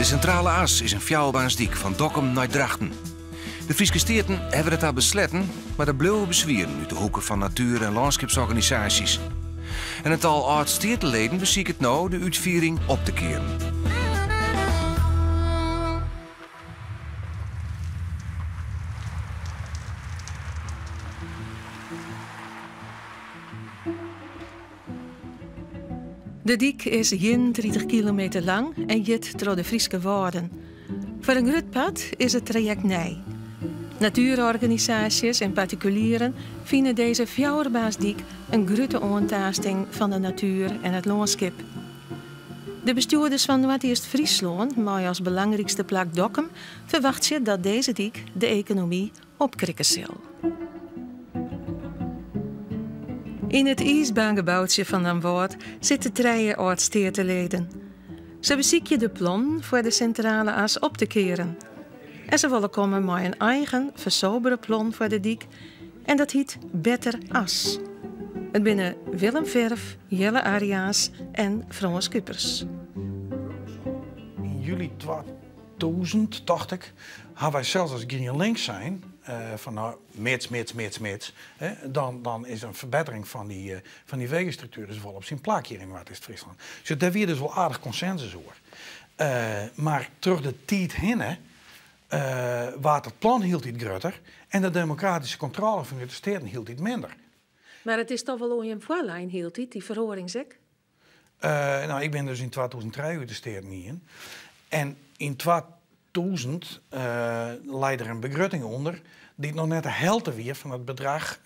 Sintrale As is in fjouwerbaansdyk fan Dokkum nei Drachten. De Fryske Steaten hawwe dat al besletten, mar der bliuwe beswieren út de hoeke fan natuer en lânskipsorganisaasjes. En in tal âld-steateleden besiket no de útfiering op te kearen. De dyk is 31 kilometer lang en giet troch de Fryske Wâlden. Foar in grut part is it trajekt nij. Natuerorganisaasjes en partikulieren fine dizze fjouwerbaansdyk in grutte oantaasting fan de natuer en it lânskip. De bestjoerders fan Noardeast-Fryslân, mei as belangrykste plak Dokkum, ferwachtsje dat dizze dyk de ekonomy opkrikke sil. Yn it iisbaangeboutsje fan Damwâld sitte trije âld-steateleden. Se besykje de plannen foar de Sintrale As op te kearen. En se wolle komme mei in eigen, fersobere plan foar de dyk en dat hyt Better As. It binne Willem Verf, Jelle Ariaans en Frâns Kupers. Yn july 2000, tocht ik, ha wy sels as GrienLinks sein fan no, mits, mits, mits, mits, dan, dan is in ferbettering fan dy, fan dy wegestruktuer is wol op syn plak hjir yn Noardeast-Fryslân. Dus dêr wie dus wol aardich konsensus oer. Mar troch de tiid hinne waard it plan hieltyd grutter en de demokratyske kontrôle fanút de Steaten hieltyd minder. Mar it is toch wol oan jim foarlein hieltyd, dy feroarings ek? No, ik bin dus yn 2003 út de Steaten gien. En yn 2000 lei der in begrutting ûnder dy't noch net de helte wie fan it bedrach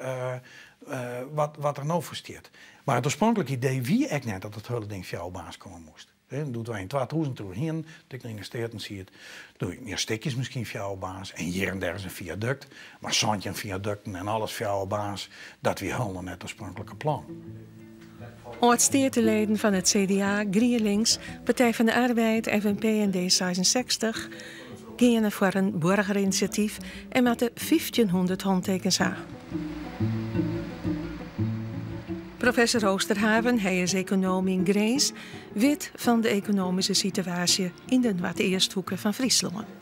wat der no foar stiet. Mar it oarspronklik idee wie ek net dat it hiele ding fjouwerbaans komme moast. Doe't wy yn 2000 deroer hienen, doe't ik noch yn de Steaten siet, doe ja, stikjes miskien fjouwerbaans en hjir en dêr is in fiadukt, mar 17 fiadukten en alles fjouwerbaans, dat wie hielendal net it oarspronklike plan. Âld-steateleden fan it CDA, GrienLinks, Partij van de Arbeid, FNP en D66 geane foar in boargerinisjatyf en moatte 1500 hantekens ha. Professor Oosterhaven, hy is ekonoom yn Grins, wit fan de ekonomyske situaasje yn de noardeasthoeke fan Fryslân.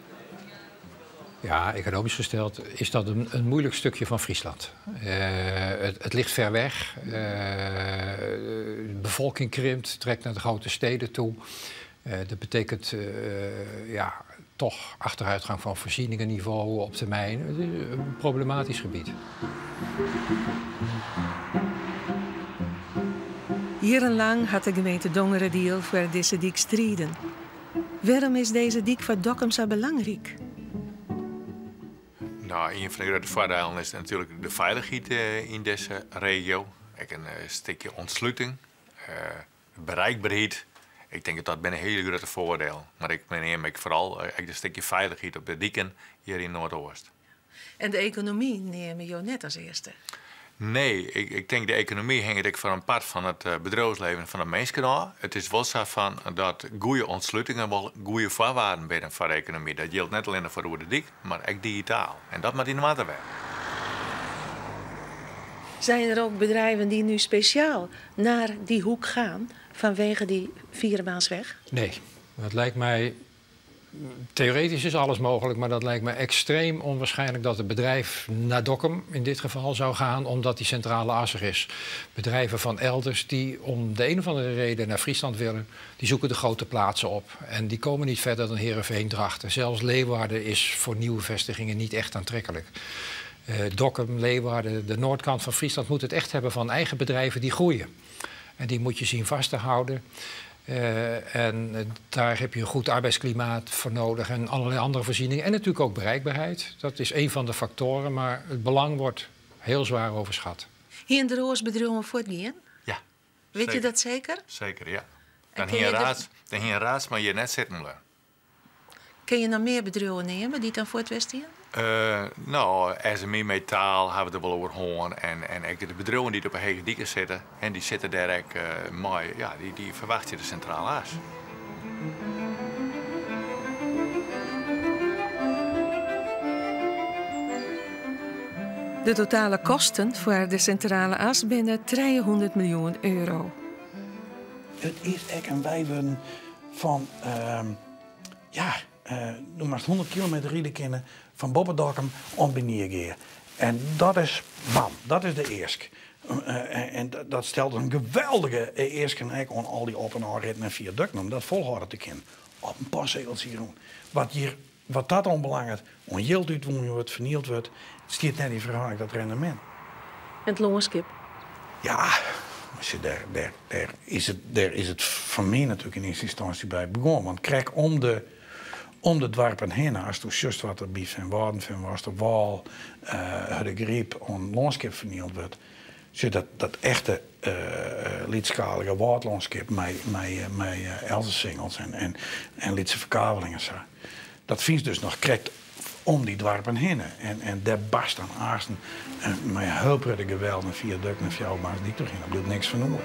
Ja, economisch gesteld is dat een, een moeilijk stukje van Friesland. Uh, het, het, ligt ver weg. Uh, de bevolking krimpt, trekt naar de grote steden toe. Uh, dat betekent ja, toch achteruitgang van voorzieningenniveau op termijn. Het is een problematisch gebied. Jierrenlang hat de gemeente Dongeradiel foar dizze dyk striden. Wêrom is dizze dyk foar Dokkum sa belangryk? No, ien fan de grutte foardielen is natuerlik de feilichheid yn dizze regio. Ek in stikje ûntsluting, bereikberheid. Ik tink dat dat binne hiele grutte foardielen. Mar ik neam ek foaral ek de stikje feilichheid op de diken hjir yn Noardoost. En de ekonomy neame jo net as earste? Nee, ik, ik tink de ekonomy hinget ek foar in part fan it eh, bedriuwslibben fan de minsken ôf. It is wol sa fan dat goede ûntslutingen wol goede foarwaarden binne foar de ekonomy. Dat jildt net allinnich foar oer de dyk, mar ek digitaal. En dat moat yn oarder wêze. Zijn er ook bedrijven die nu speciaal naar die hoek gaan vanwege die vierbaansweg? Nee, dat lijkt mij Theoretisch is alles mogelijk, maar dat lijkt me extreem onwaarschijnlijk dat het bedrijf naar Dokkum in dit geval zou gaan, omdat die centrale as er is. Bedrijven van elders die om de een of andere reden naar Friesland willen, die zoeken de grote plaatsen op. En die komen niet verder dan Heerenveen, Drachten. Zelfs Leeuwarden is voor nieuwe vestigingen niet echt aantrekkelijk. Uh, Dokkum, Leeuwarden, de noordkant van Friesland moet het echt hebben van eigen bedrijven die groeien. En die moet je zien vast te houden. Uh, en daar heb je een goed arbeidsklimaat voor nodig en allerlei andere voorzieningen. En natuurlijk ook bereikbaarheid. Dat is een van de factoren, maar het belang wordt heel zwaar overschat. Hiene der oars bedriuwen fuortgien? Ja. Weet je dat zeker? Zeker, ja. Dan hie Raats, dan hie Raadsma hjir net sitten bleaun. Kinne je noch mear bedriuwen neame dy't dan fuort west hiene? Uh, no, SMI Metaal hawwe we der wol oer hân. En, en ek de bedriuwen dy't op de Hege Diken sitte, en dy sitte dêr ek uh, mei, ja, dy, dy ferwachtsje de Sintrale As. De totale kosten foar de Sintrale As binne 300 miljoen euro. It is ek in weiwurden fan. Uh, Ja, do moatst 100 kilometer ride kinne fan boppe Dokkum oant by Nyegea. En dat is, bam, dat is de eask. En dat stelt in geweldige easken ek oan al dy op en ôfritten en fiadukten om dat folhâlde te kinnen. Op in postsegeltsje rûn. Wat hjir, wat dat oanbelanget, oan jild útwûn wurdt, fernield wurdt, stiet net yn ferhâlding ta it rendemint. En it lânskip? Ja, mar dêr, dêr, dêr is it, dêr is it foar my natuerlik yn earste ynstânsje by begûn. Want krekt om de, om de doarpen hinne, asto sjochst wat der by Feanwâlden, Feanwâldsterwâl, Hurdegaryp oan lânskip fernield wurdt, sjoch dat, dat echte lytsskalige wâldlânskip mei, mei, mei elzesingels en, en, en lytse ferkavelingen sa. Dat fynst dus noch krekt om dy doarpen hinne. En, en dêr barst dan aansten mei in hiel protte geweld in fiadukt en fjouwerbaansdyk trochhinne. Der bliuwt niks fan oer.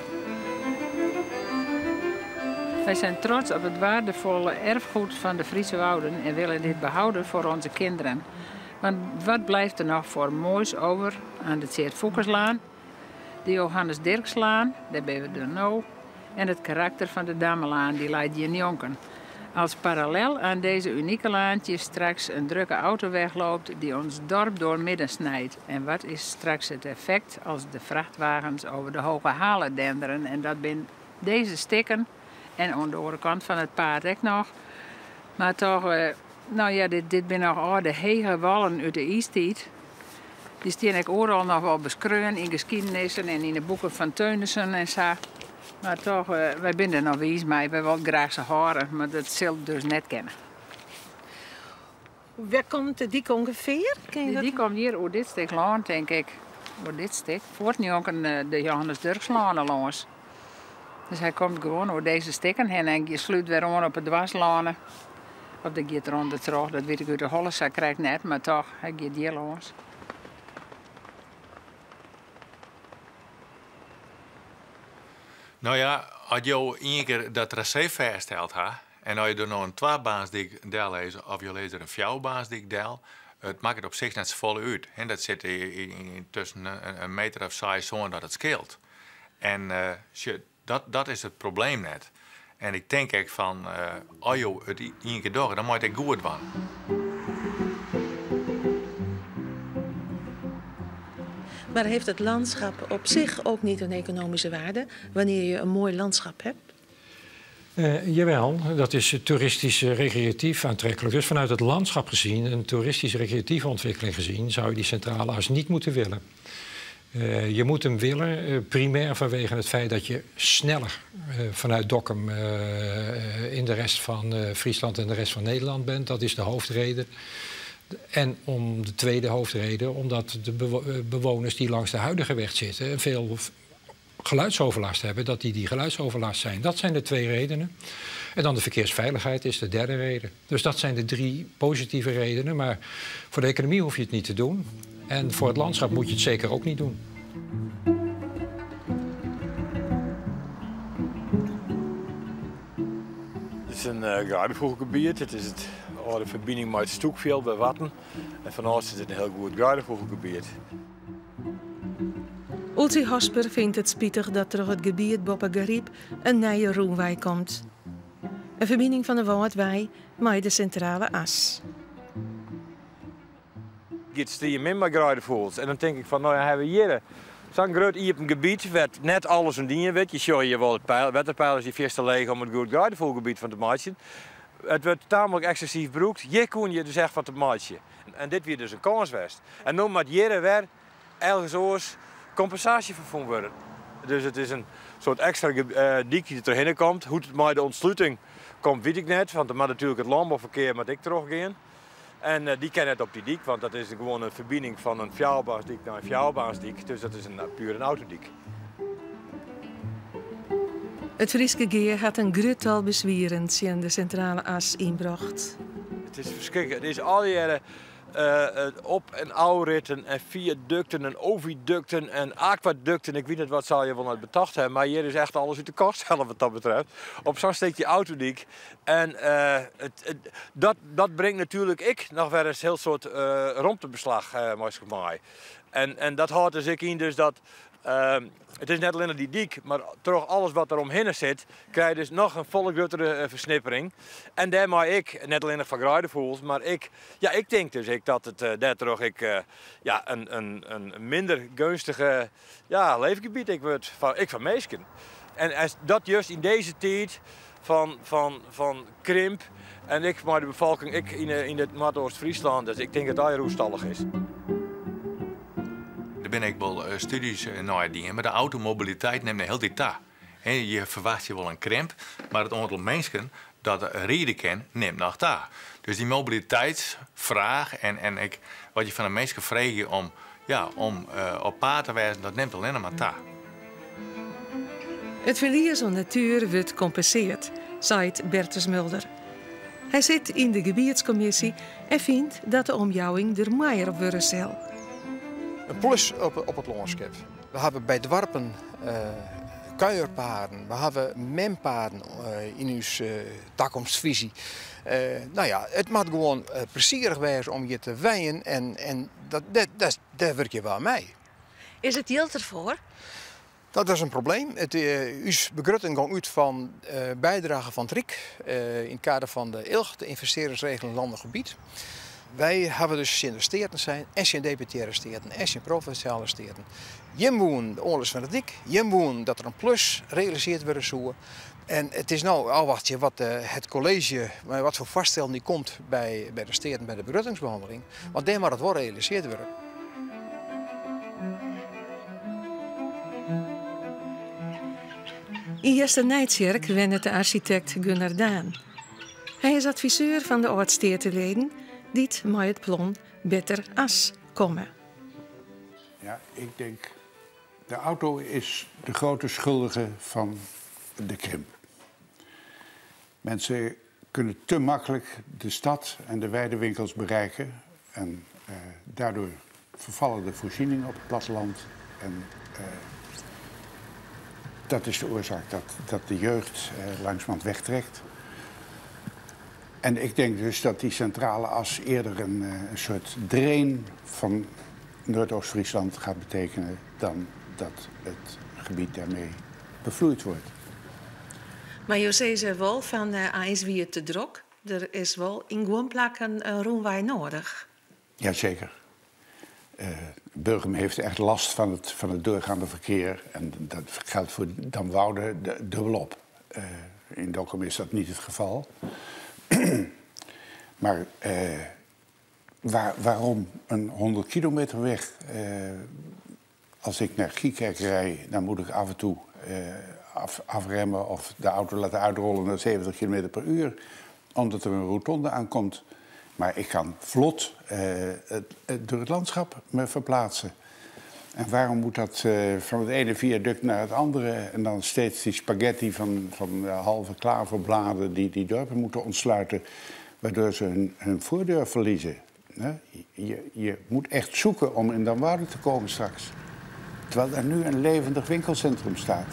Wij zijn trots op het waardevolle erfgoed van de Friese Wouden en willen dit behouden voor onze kinderen. Want wat blijft er nog voor moois over aan de Tjeerd Foekeslaan, de Johannes Dirkslaan, dêr binne we der no, en het karakter van de Dammelaan, dy leit hjir njonken. Als parallel aan deze unieke laantjes straks een drukke autoweg loopt die ons dorp doormidden snijdt. En wat is straks het effect als de vrachtwagens over de Hoge Halen denderen? En dat binne dizze stikken en oan de oare kant fan it paad ek noch. Mar toch, no ja, dit, dit binne noch âlde hege wallen út de iistiid. Dy steane ek oeral noch wol beskreaun yn geskiedenissen en yn de boeken fan Teunissen en sa. Mar toch, wy binne der noch wiis mei. Wy wolle graach se hâlde, mar dat sil dus net kinne. Wêr komt de dyk ûngefear? De dyk komt hjir oer dit stik lân, tink ik. Oer dit stik. Fuort njonken de Johannes Durksloane lâns. Dus hy komt gewoan oer dizze stikken hinne en slút wer oan op de Dwarsloane. Of der giet er ûndertroch, dat wit ik út de holle sa krekt net, mar toch, hy giet hjir lâns. No ja, as jo ien kear dat trasee fêststeld ha en as je der no in twabaansdyk dellizze of jo lizze der in fjouwerbaansdyk del, it makket op sich net safolle út. Dat sit tusken in meter of seis, sân dat it skeelt. En dat is it probleem net. En ik tink ek fan, as jo it ien kear dogge, dan moat it ek goed dwaan. Maar heeft het landschap op zich ook niet een economische waarde wanneer je een mooi landschap hebt? Jawel, dat is toeristisch recreatief aantrekkelijk. Dus vanuit het landschap gezien, een toeristisch recreatieve ontwikkeling gezien, zou je die centrale as niet moeten willen. Je moet hem willen, primair vanwege het feit dat je sneller vanuit Dokkum in de rest van Friesland en de rest van Nederland bent. Dat is de hoofdreden. En om de tweede hoofdreden, omdat de bewoners die langs de huidige weg zitten veel geluidsoverlast hebben, dat die die geluidsoverlast zijn. Dat zijn de twee redenen. En dan de verkeersveiligheid is de derde reden. Dus dat zijn de drie positieve redenen. Maar voor de economie hoef je het niet te doen. En voor het landschap moet je het zeker ook niet doen. Het is in greidefûgelgebiet. It is it âlde ferbining mei it Stûkfjild by Warten. En fanôf is it in hiel goed greidefûgelgebiet. Ultje Hosper fynt it spitich dat troch it gebiet boppe Garyp in nije rûnwei komt. In ferbining fan de Wâldwei mei de Sintrale As. Giet striemin mei greidefûgels. En dan tink ik fan, no ja, hawwe we hjir sa'n grut iepen gebiet wêr't net alles oan dien wurdt. Je sjogge hjir wol it peil, wetterpeil is hjir fierste leech om it goed greidefûgelgebiet fan te meitsjen. It wurdt tamelijk ekstinsyf brûkt. Hjir koene je dus echt wat te meitsjen. En dit wie dus in kâns west. En no moat hjir wer ergens oars kompensaasje foar fûn wurde. Dus it is in soart ekstra dyk dy't der trochhinne komt. Hoe't it mei de ûntsluting komt, wit ik net. Want der moat natuerlik it lânbouferkear moat ek trochgean. En dy kin net op dy dyk, want dat is gewoan in ferbining fan in fjouwerbaansdyk nei in fjouwerbaansdyk. Dus dat is in puer in autodyk. It Fryske Gea hat in grut tal beswieren tsjin de Sintrale As ynbrocht. It is ferskriklik. It is allegearre op en ôfritten en fiadukten en ovidukten en akwadukten. Ik wit net wat se allegear wol net betocht hawwe, mar hjir is echt alles út de kast helle wat dat betreft. Op sa'n stikje autodyk. En dat, dat bringt natuerlik ek noch wer in hiel soad romtebeslach mei sich mei. En dat hâldt dus ek yn dus dat It is net allinnich dy dyk, mar troch alles wat der omhinne sit, krije je dus noch in folle gruttere fersnippering. En dêrmei ek, net allinnich foar greidefûgels, mar ek, ja, ik tink dus ek dat it dêrtroch ek, ja, in minder geunstige, ja, leefgebiet ek wurdt, ek foar minsken. En dat just yn dizze tiid fan krimp en ek mei de befolking ek yn it Noardeast-Fryslân, dus ik tink dat dat oerstallich is. Der binne ek wol studies nei dien, mar de automobiliteit nimt hieltyd ta. Je ferwachtsje wol in krimp, mar it oantal minsken dat ride kin, nimt noch ta. Dus dy mobiliteitsfraach en ek wat je fan de minsken freegje om, ja, om op paad te wêzen, dat nimt allinnich mar ta. It ferlies oan natuer wurdt kompensearre, seit Bertus Mulder. Hy sit yn de gebietskommisje en fynt dat de omjouwing der moaier op wurde sil. In plus op it lânskip. We hawwe by doarpen kuierpaden, we hawwe menpaden yn ús takomstfisy. No ja, it moat gewoan plezierich wêze om hjir te wenjen en dêr wurkje we oan mei. Is it jild derfoar? Dat is in probleem. Us begrutting gong út fan bydrage fan it Ryk yn it kader fan de ILG, de Investearringsregeling Lanlik Gebiet. Wy hawwe dus tsjin de Steaten sein en tsjin deputearre Steaten en tsjin provinsjale Steaten. Jim woenen de oanlis fan de dyk, jim woenen dat der in plus realisearre wurde soe. En it is no ôfwachtsjen wat it kolleezje, mei wat foar foarstellen dy komt by de Steaten by de begruttingsbehanneling. Want dêr moat it wol realisearre wurde. Yn Easternijtsjerk wennet de arsjitekt Gunnar Daan. Hy is adviseur fan de âld-steateleden dy't mei it plan Better As komme. Ja, ik denk, de auto is de grote schuldige van de krimp. Mensen kunnen te makkelijk de stad en de weidewinkels bereiken. En daardoor vervallen de voorzieningen op het platteland. En dat is de oorzaak dat de jeugd langzamerhand wegtrekt. En ik denk dus dat die centrale as eerder een soort drain van Noordoost-Friesland gaat betekenen dan dat het gebied daarmee bevloeid wordt. Mar jo sizze wol fan eins wie it te drok. Der is wol yn guon plakken in rûnwei nedich. Jazeker. Burgum heeft echt last van het doorgaande verkeer. En dat geldt voor Damwoude dubbelop. In Dokkum is dat niet het geval. Maar waarom een 100 kilometer weg? Als ik naar Giekerk rijd, dan moet ik af en toe afremmen of de auto laten uitrollen naar 70 kilometer per uur, omdat er een rotonde aankomt. Maar ik kan vlot door het landschap me verplaatsen. En waarom moet dat van het ene viaduct naar het andere en dan steeds die spaghetti van halve klaverbladen die die dorpen moeten ontsluiten, waardoor ze hun voordeur verliezen? Je moet echt zoeken om in Damwoude te komen straks. Terwijl er nu een levendig winkelcentrum staat.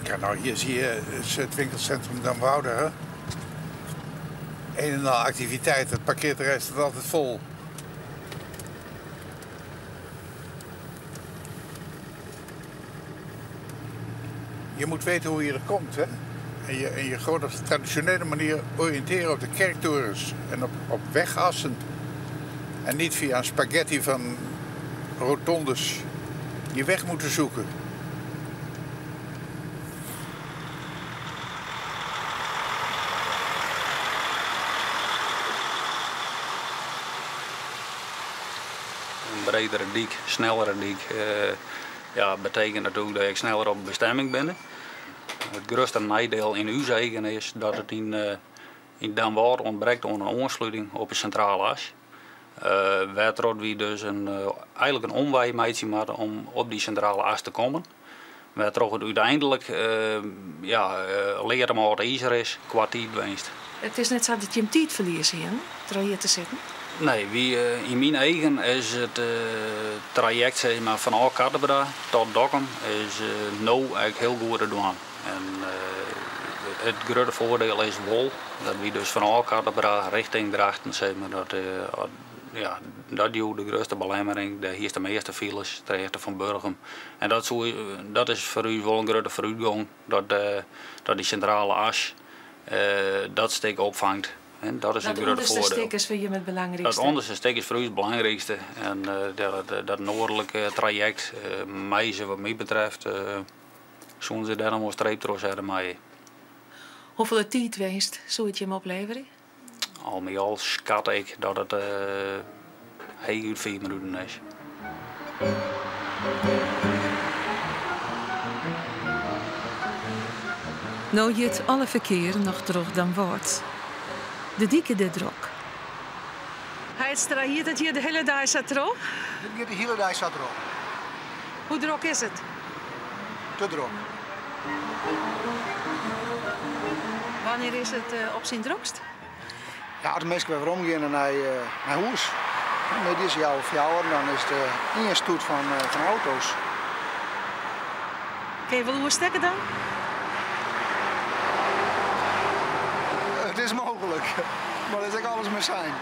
Ja, nou, hier zie je het winkelcentrum Damwoude. Hè? Een en al activiteit, het parkeerterrein staat altijd vol. Je moet weten hoe je er komt, hè? En je gewoon op de traditionele manier oriënteren op de kerktorens en op wegassen. En niet via een spaghetti van rotondes je weg moeten zoeken. Een bredere dyk, snellere dyk, ja, betekent natuerlik dat ik sneller op bestemming bin. It grutste neidiel yn ús eagen is dat it yn Damwâld ûntbrekt oan in oansluting op de sintrale as. Wêrtroch't wy dus eigentlik in omwei meitsje moatte om op dy sintrale as te kommen. Wêrtroch't it úteinlik ja, lead om âld izer is kwa tiidwinst. It is net sa dat je in tiidferlies hiene, troch hjir te sitten? Nee, yn myn eagen is it trajekt zeg maar, fan Katterbra tot Dokkum is no eigentlik hiel goed te dwaan. En it grutte foardiel is wol dat wy dus fan Katterbra rjochting Drachten, zeg maar, dat. ja, dat joech de grutste belemmering. Dêr hiest de measte files ter hichte fan Burgum. En dat, soe, dat is foar ús wol in grutte foarútgong, dat, dat dy sintrale as dat stik opfangt. En dat is Dat in grutte ûnderste foardiel. stik is foar jimme it Dat belangrykste. ûnderste stik is foar ús it belangrykste. En dat, dat noardlike trajekt, meie se wat my betreft, soene se dêr noch wol in streep troch sette meie. Hoefolle tiidwinst soe it jim opleverje? Al mei al skat ik dat it heechút 5 minuten is. No giet alle ferkear noch troch Damwâld. De dyk is dêr drok. Heidstra, giet it hjir de hiele dei sa troch? Dit giet de hiele dei sa troch. Hoe drok is it? Te drok. Wannear is it op syn drokst? Ja, as de minsken wer werom geane nei, nei hûs. Middeis healwei fjouwer, dan is it ien stoet fan, fan auto's. Kinne je wol oerstekke dan? It is mooglik, mar dat is ek alles mei sein.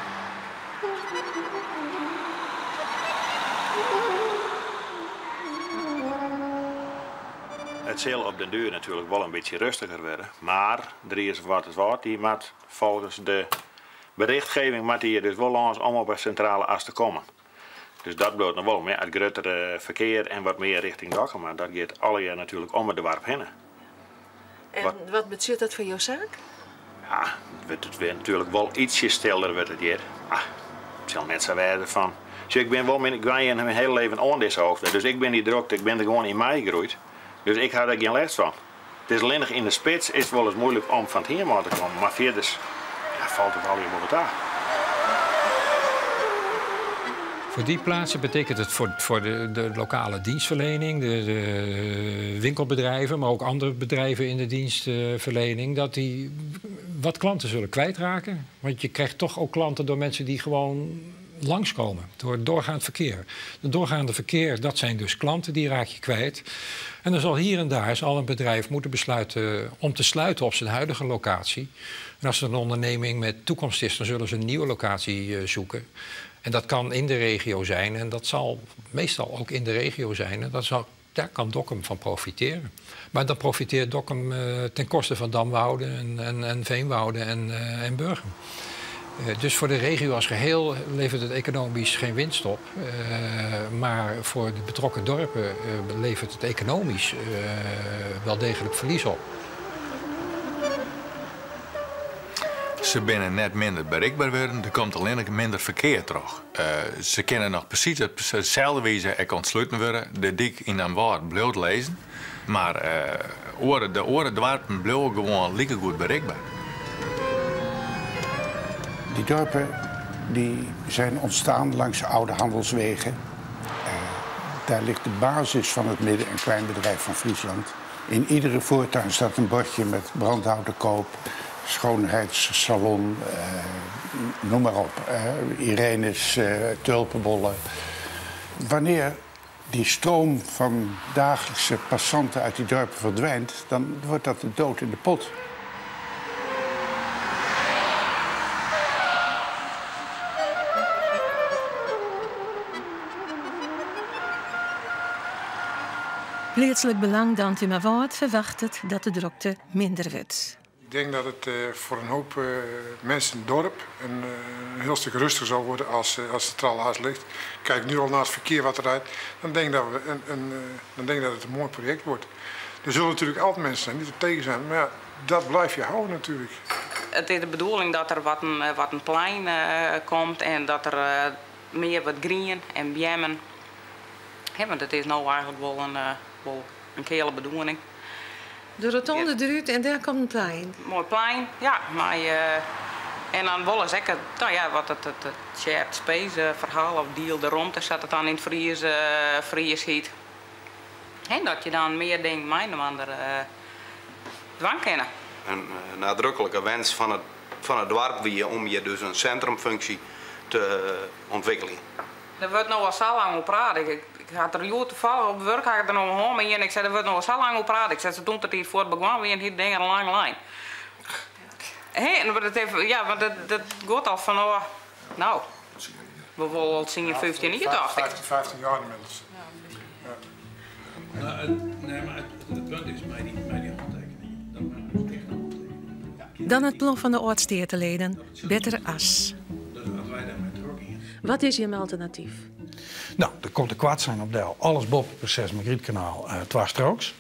It sil op den duer natuerlik wol in bytsje rêstiger wurde, mar der is wat it wâld dy moat folgens de berichtgeving moat dy dus wol lâns om op 'e sintrale as te kommen. Dus dat bliuwt noch wol. Mar ja, it gruttere ferkear en wat mear rjochting Dokkum, mar dat giet allegear natuerlik om it doarp hinne. En Wat- wat betsjut dat foar jo saak? Ja, wurdt it wer natuerlik wol ytsje stiller wurdt it hjir. Ah, it sil net sa wêze fan. Sjoch, ik bin wol myn, ik wenje myn hiele leven oan dizze Hoofdweg, dus ik bin dy drokte, ik bin der gewoan yn meigroeid. Dus ik ha der gjin lêst fan. It is allinnich yn de spits is it wolris muoilik om fan it hiem ôf te kommen, mar fierders ja, falt it allegear wol wat ta. Voor die plaatsen betekent het voor de lokale dienstverlening, de winkelbedrijven, maar ook andere bedrijven in de dienstverlening, dat die wat klanten zullen kwijtraken. Want je krijgt toch ook klanten door mensen die gewoon langskomen, door het doorgaand verkeer. Het doorgaande verkeer, dat zijn dus klanten, die raak je kwijt. En dan zal hier en daar zal een bedrijf moeten besluiten om te sluiten op zijn huidige locatie. En als het een onderneming met toekomst is, dan zullen ze een nieuwe locatie zoeken. En dat kan in de regio zijn en dat zal meestal ook in de regio zijn. En daar kan Dokkum van profiteren. Maar dan profiteert Dokkum ten koste van Damwoude en Veenwouden en Burgum. Dus voor de regio als geheel levert het economisch geen winst op. Maar voor de betrokken dorpen levert het economisch wel degelijk verlies op. Se binne net minder berikber wurden, der komt allinnich minder ferkear troch. Se kinne noch presys op deselde wize ek ûntsluten wurde. De dyk yn Damwâld bliuwt lizzen, mar de oare doarpen bliuwe gewoan likegoed berikber. Die dorpen die zijn ontstaan langs oude handelswegen. Daar ligt de basis van het midden- en kleinbedrijf van Friesland. In iedere voortuin staat een bordje met brandhout te koop, schoonheidssalon, noem maar op. Irene's tulpenbollen. Wanneer die stroom van dagelijkse passanten uit die dorpen verdwijnt, dan wordt dat de dood in de pot. Pleatslik Belang Dantumawâld ferwachtet dat de drokte minder wurdt. Ik denk dat het voor een hoop mensen in het dorp een heel stuk rustiger zal worden als de centrale as ligt. Kijk nu al naar het verkeer wat er rijdt, dan denk ik dat, we een, dan denk ik dat het een mooi project wordt. Er zullen natuurlijk altijd mensen zijn die er tegen zijn, maar ja, dat blijf je houden natuurlijk. Het is de bedoeling dat er wat een plein komt en dat er mear wat grien en beammen. Hè, want it is no eigentlik wol in keale bedoeling. De rotonde derút en dêr komt in plein. Moai plein, ja. Mar, en dan wolle se ek, no ja, wat it shared space ferhaal of dielde romte, sa't it dan yn it Fries hjit. En dat je dan mear dingen mei-inoar dwaan kinne. In nadruklike wens fan it doarp wie om hjir dus in sintrumfunksje te ûntwikkeljen. Der wurdt no al sa lang oer praat. Ik ha der hjoed tafallich op wurk ha ik der noch hân mei ien. Ik sei, der wurdt no al sa lang oer praat. Ik sei, doe't it foar begûn wie, hie it ding al lang lein. Hè, en dat even, ja, want dat giet al fan, oh, no. We wolle al 10, 15 jier tocht ik. 15, 15 jaar inmiddels. Ja. Nee, mar it punt is mei dy hantekening, dat moat dus echt een handtekening. Dan it plan fan de âld-steateleden, Better As. Dus as wy dêrmei trochgean. Wat is jim alternatyf? No, der komt de koartsein op del. Alles boppe Prinses Margrietkanaal twastrooks.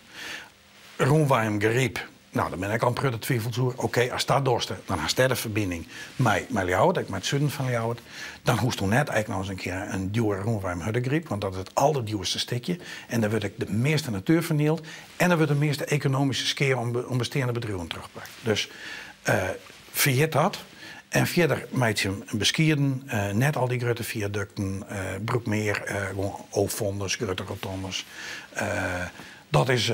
Rûnwei om Garyp, no, dêr bin ik al in protte twivels oer. Oké, ast dat dochst, dan hast dêr de ferbining mei Ljouwert, ek mei it suden fan Ljouwert. Dan hoechsto net ek noch ris in kear in djoere rûnwei om Hurdegaryp, want dat is it alderdjoerste stikje. En dêr wurdt ek de measte natuer fernield en der wurdt de measte ekonomyske skea oan besteande bedriuwen trochbrocht. Dus ferjit dat. En fierder meitsje him beskieden, net al dy grutte fiadukten, brûk mear gewoan ovondes, grutte rotondes. Dat is,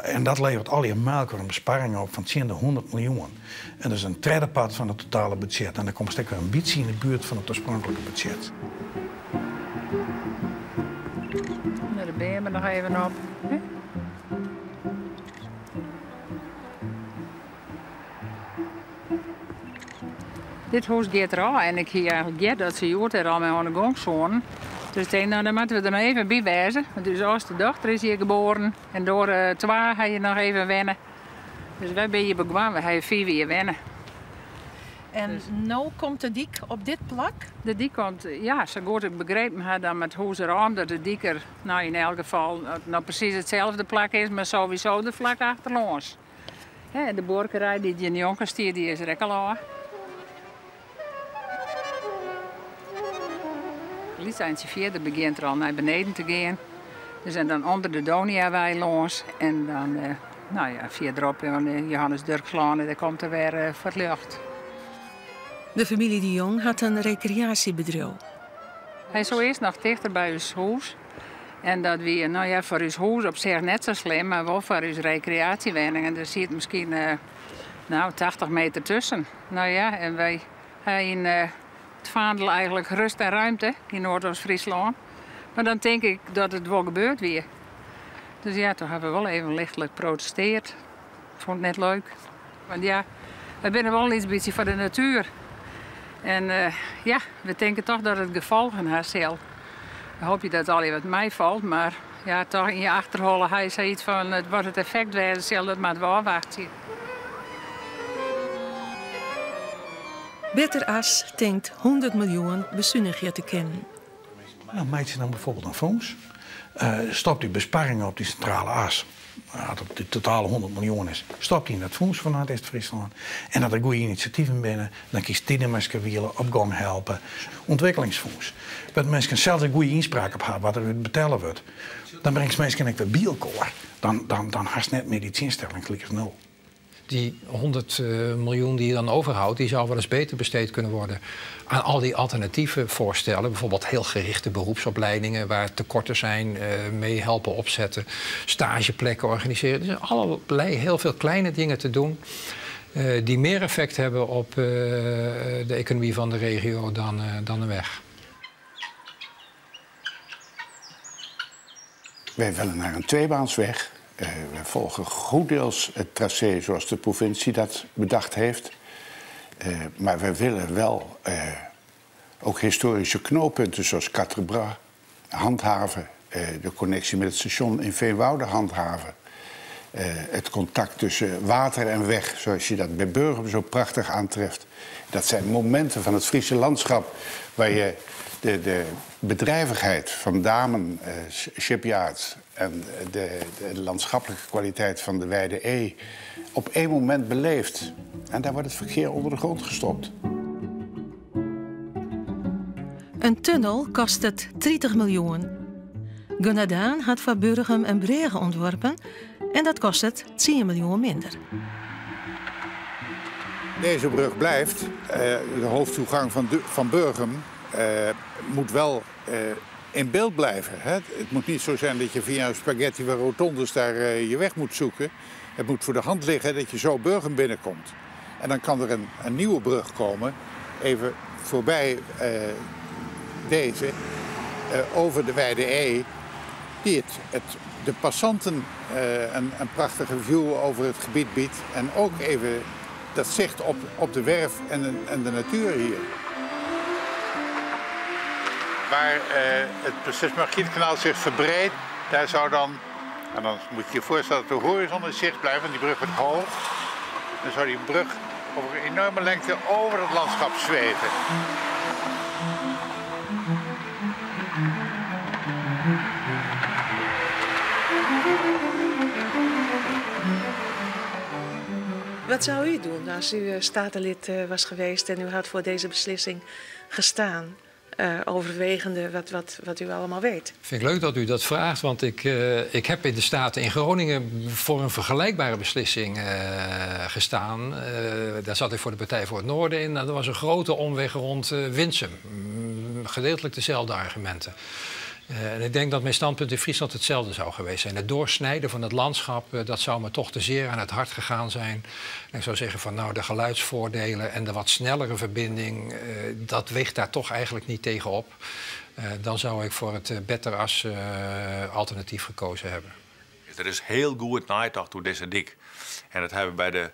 en dat leveret allegear mei-elkoar in besparring op fan tsjin de 100 miljoen. En dat is in tredde part fan it totale budzjet. En dan komst ek wer in bytsje yn de buert fan it oarspronklike budzjet. De beammen noch even op. Dit hûs giet derôf en ik hie eigentlik heard dat se hjoed dêr al mei oan de gong soenen. Dus ik tink, no dan moatte we der noch even by wêze. Want ús âldste dochter is hjir geboren en de oare twa ha hjir noch even wenne. Dus wy binne hjir begûn, we ha hjir fiif jier wenne. En no komt de dyk op dit plak? De dyk komt, ja, sa goed ik begrepen ha, dan moat it hûs derôf, omdat de dyk der, no yn elk gefal, no presys itselde plak is, mar sowieso der flak achterlâns. En de buorkerij dy't hjir njonken stiet, dy is der ek al ôf. In lyts eintsje fierder begjint er al nei beneden te gean. Dus en dan ûnder de Doniawei lâns en dan eh, nou ja, fierderop oan de Johannes Durkslân, dêr komt er wer eh, foar it ljocht. De famylje De Jong hat in rekreaasjebedriuw. Hy soe earst noch tichter by ús hûs. En dat wie no ja, foar ús hûs op sich net sa slim, mar wol foar ús rekreaasjewenningen. Der siet miskien no, 80 meter tusken. No ja, en wy ha yn it fandel eigentlik rust en ruimte yn Noardoost-Fryslân. Mar dan tink ik dat it wol gebeurd wie. Dus ja, toen ha we wol even lichtlik protesteard. Fûn it net leuk. Want ja, wy binne wol in lyts bytsje foar de natuer. En eh, ja, we tinke toch dat it gefolgen ha sil. We hoopje dat it allegear wat meifalt, mar ja, toch yn je achterholle ha je sayts fan wat it effekt wêze sil, dat moatte we ôfwachtsje. Better As tinkt 100 miljoen besunigje te kinnen. No, meitsje dan bijvoorbeeld in fûns. Uh, stop dy besparringen op dy sintrale as. As it de totale 100 miljoen is, stop dy yn dat fûns fan Noardeast-Fryslân. En as der goede inisjativen binne, dan kinst dy de minsken wiele op gong helpe. Untwikkelingsfûns. Wêr't minsken sels in goede ynspraak op ha wat der út betelle wurdt. Dan bringst minsken ek wer by elkoar. Dan, dan, dan hast net mear dy tsjinstellings lykas no. Die 100 miljoen die je dan overhoudt, die zou wel eens beter besteed kunnen worden aan al die alternatieve voorstellen. Bijvoorbeeld heel gerichte beroepsopleidingen waar tekorten zijn, mee helpen opzetten, stageplekken organiseren. Er zijn allerlei heel veel kleine dingen te doen die meer effect hebben op de economie van de regio dan een weg. Wij willen naar een tweebaansweg. We volgen grotendeels het tracé zoals de provincie dat bedacht heeft. Maar wij willen wel ook historische knooppunten zoals Quatre Bras handhaven. De connectie met het station in Veenwouden handhaven. Het contact tussen water en weg, zoals je dat bij Burgum zo prachtig aantreft. Dat zijn momenten van het Friese landschap waar je de bedrijvigheid van Damen, Shipyards en de landschappelijke kwaliteit van de Wijde Ee op één moment beleeft. En daar wordt het verkeer onder de grond gestopt. In tunnel kostet 30 miljoen. Gunnar Daan hat foar Burgum in brêge ûntworpen en dat kostet 10 miljoen minder. Deze brug blijft. De hoofdtoegang van Burgum moet wel in beeld blijven. Hè? Het moet niet zo zijn dat je via een spaghetti van rotondes daar je weg moet zoeken. Het moet voor de hand liggen dat je zo Burgum binnenkomt. En dan kan er een nieuwe brug komen, even voorbij deze, over de Wijde Ee, die de passanten een prachtige view over het gebied biedt. En ook even dat zicht op de werf en de natuur hier. Waar eh, het Prinses Margrietkanaal zich verbreedt, daar zou dan, en dan moet je je voorstellen dat de horizon in zicht blijft, want die brug wordt hoog. Dan zou die brug over een enorme lengte over het landschap zweven. Wat zou u doen als u eh, statenlid eh, was geweest en u had voor deze beslissing gestaan? Uh, overwegende wat, wat, wat u allemaal weet. Vind ik leuk dat u dat vraagt, want ik, uh, ik heb in de Staten in Groningen voor een vergelijkbare beslissing uh, gestaan. daar zat ik voor de Partij voor het Noorden in. En dat was een grote omweg rond Winsum. Gedeeltelijk dezelfde argumenten. En ik denk dat mijn standpunt in Friesland hetzelfde zou geweest zijn. Het doorsnijden van het landschap, dat zou me toch te zeer aan het hart gegaan zijn. En ik zou zeggen van nou, de geluidsvoordelen en de wat snellere verbinding, uh, dat weegt daar toch eigenlijk niet tegen op. Dan zou ik voor het Better As alternatief gekozen hebben. Er is heel goed nagedacht door deze dik. En dat hebben we bij de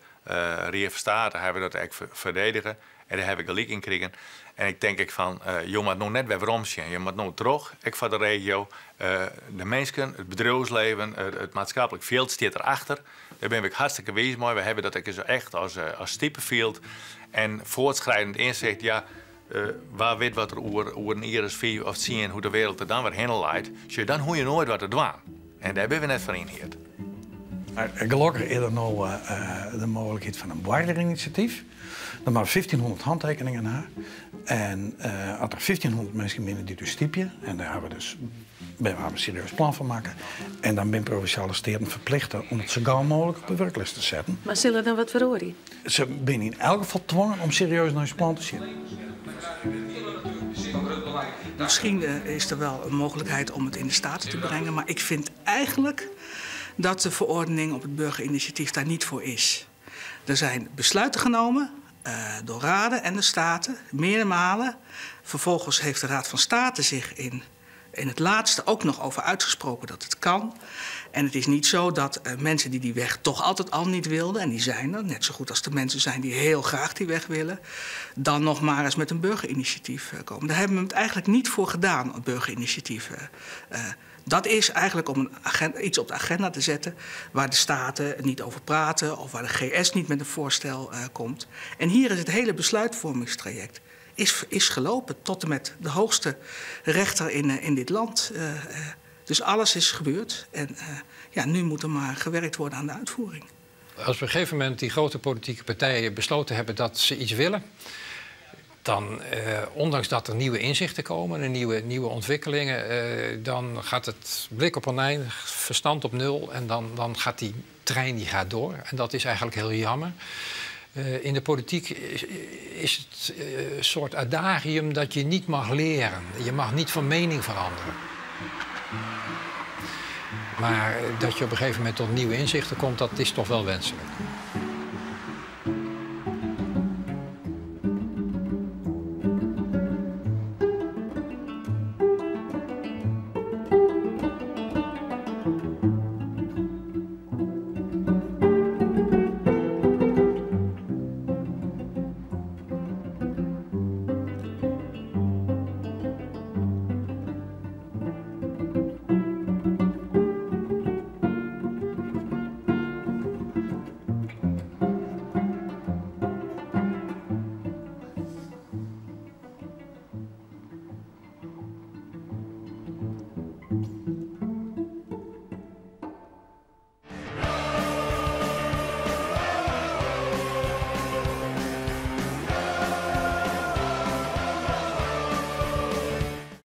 uh, van State hebben we dat eigenlijk verdedigen. En daar heb ik gelijk in gekregen. En ik denk ik van, uh, je moet nog net weer omzien. Je moet nog terug, ik van de regio. Uh, de mensen, het bedrijfsleven, het, het maatschappelijk veld staat erachter. Daar ben ik hartstikke wijs mee. We hebben dat echt als, als typeveld. En voortschrijdend inzicht, ja, waar weet wat er oer een iris 4 of 10, hoe de wereld er dan weer heen leidt. Dus dan hoor je nooit wat er doen. En daar ben we net van in hier. Maar gelukkig is er nou de mogelijkheid van een burgerinitiatief. Er maar 1500 handtekeningen naar. En uh, als er 1500 mensen binnen die dus stiepje, en daar hebben we dus ben we een serieus plan van maken. En dan ben provinciale steden verplicht om het zo gauw mogelijk op de werklist te zetten. Maar zullen dan wat verhoren? Ze zijn in elk geval dwongen om serieus naar je plan te zien. Misschien is er wel een mogelijkheid om het in de Staten te brengen, maar ik vind eigenlijk dat de verordening op het burgerinitiatief daar niet voor is. Er zijn besluiten genomen door raden en de Staten, meerdere malen. Vervolgens heeft de Raad van State zich in, in het laatste ook nog over uitgesproken dat het kan. En het is niet zo dat uh, mensen die die weg toch altijd al niet wilden, en die zijn er, net zo goed als de mensen zijn die heel graag die weg willen, dan nog maar eens met een burgerinitiatief uh, komen. Daar hebben we het eigenlijk niet voor gedaan, het burgerinitiatief. Uh, dat is eigenlijk om een iets op de agenda te zetten waar de staten niet over praten of waar de GS niet met een voorstel uh, komt. En hier is het hele besluitvormingstraject is, is gelopen tot en met de hoogste rechter in, uh, in dit land. Uh, dus alles is gebeurd en ja, nu moet er maar gewerkt worden aan de uitvoering. Als op een gegeven moment die grote politieke partijen besloten hebben dat ze iets willen, dan, eh, ondanks dat er nieuwe inzichten komen en nieuwe, nieuwe ontwikkelingen, eh, dan gaat het blik op oneindig, verstand op nul en dan, dan gaat die trein die gaat door. En dat is eigenlijk heel jammer. Uh, in de politiek is, is het een soort adagium dat je niet mag leren. Je mag niet van mening veranderen. Maar dat je op een gegeven moment tot nieuwe inzichten komt, dat is toch wel wenselijk.